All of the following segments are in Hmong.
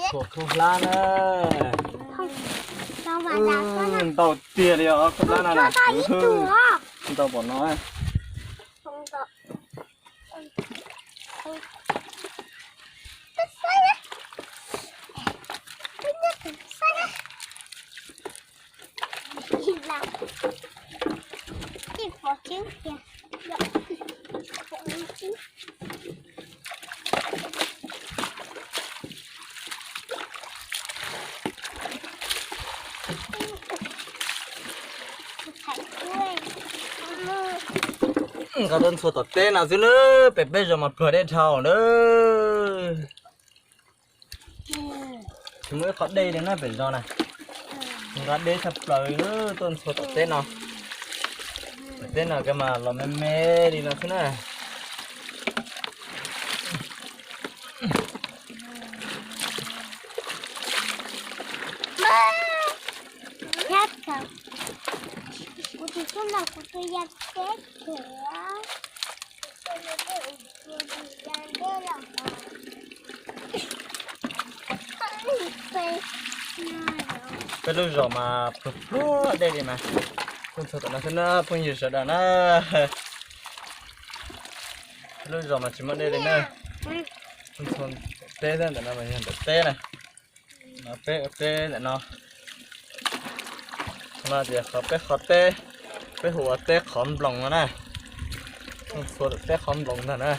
Txhua khaub hlab na. Ntau tiag li os khaub hlab no na. Ntau pom no. Nqa tuaj ntxhua tom teb no xwb na, pem peb zos mas pluag dej dhau na. Tsis muaj ib qhov dej li na pem zos na. Nqa deb tshaj plaws li na, tuaj ntxhua tom teb no. Tom teb no koj mas los me me li no xwb na. Peb lub zos mas pluag pluag dej li mas. Tuaj ntxhua tom no xwb na phooj ywg sawv daws na. Peb lub zos mas tsis muaj dej li na. Tuaj ntxhua teb xwb, ntawm no mas yog ntawm teb na. Peb ua teb ntawm no. Qhov no tias qhov peb qhov teb, peb hu ua teb qhov nploos no na. Tuaj ntxhua teb qhov nploos ntag na.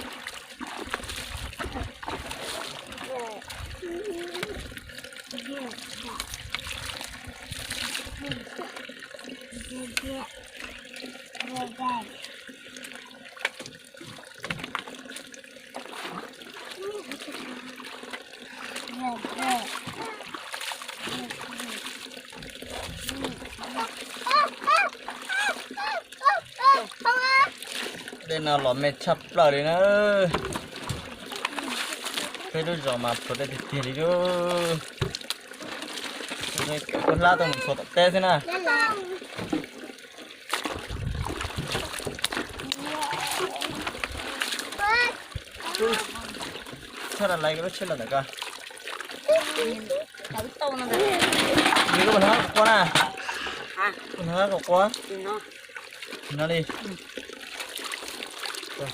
Dej no los me tshaj plaws li na. Peb lub zos mas pluag dej tiag tiag li lub. Koj hlab tuaj mus txhua tom teb xwb na. Txhob laiv lub tsheb los ntawm ko. Nws lub hnab kom qua na. Lub hnab kom qua. No li. Loj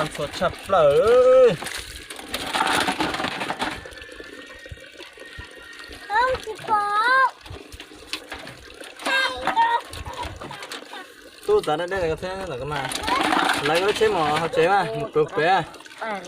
ntxhua tshaj plaws. Tub txav dej dej ko thiab ntawm ko mas. Lawv lub tsheb mus hauv tsev mas mus pem pem. Ab,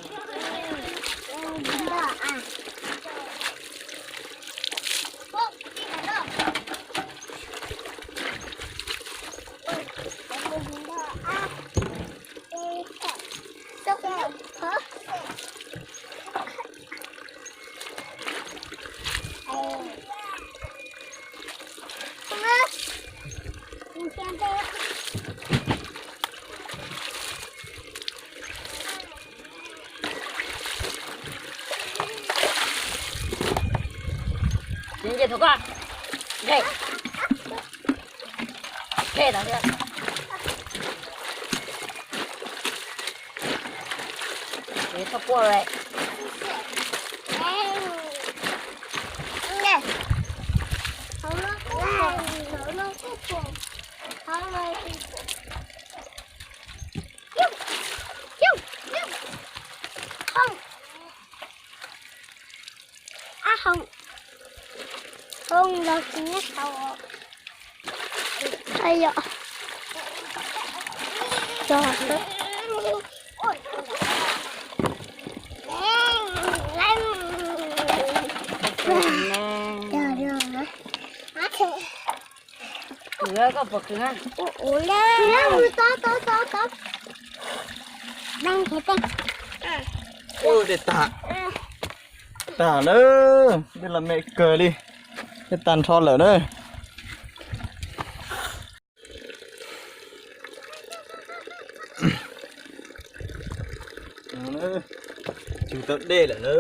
Hoob los tsis nyob saud. Yog, yog, yog. Koj pom kws na. Ua ua le. Ub, dej tag. Tag lawm, dej los me kawg li. Twb tag nrho lawm na. Tsug tau dej lawm na.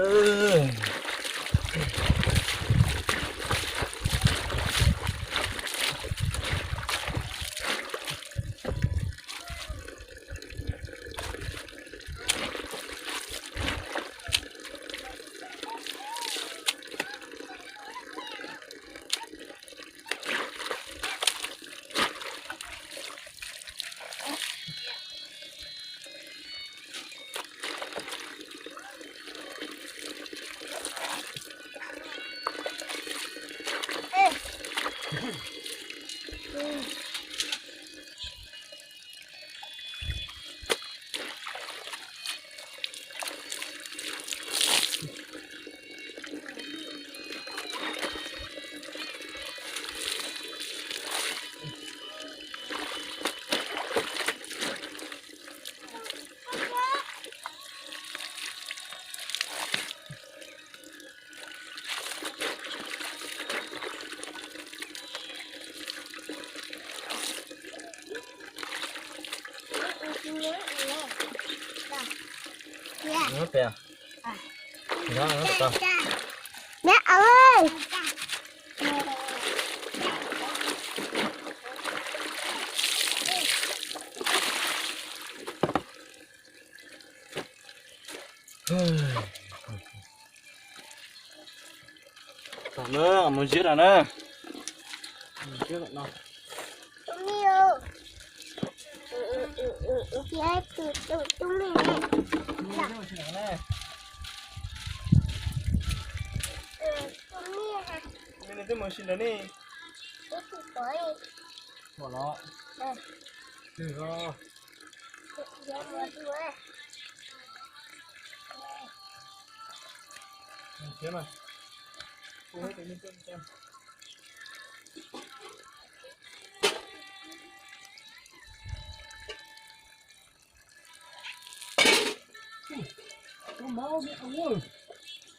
Mus ziab lawm na.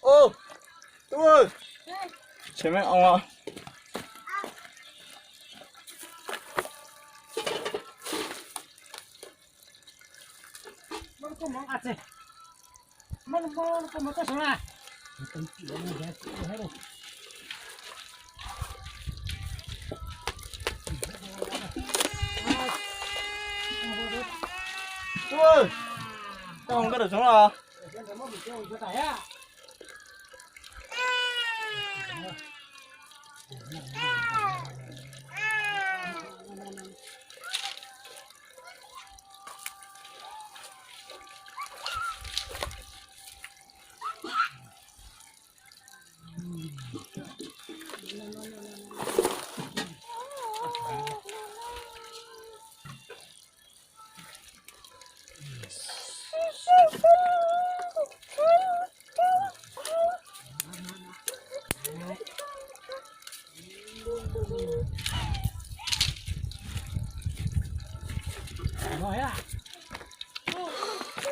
Ub, tub, tseem me oo. Tub, koj mus koj daim tsoov los?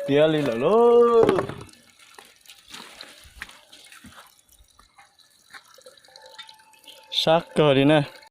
Tiav li lawm lauj. Sab kawg li na.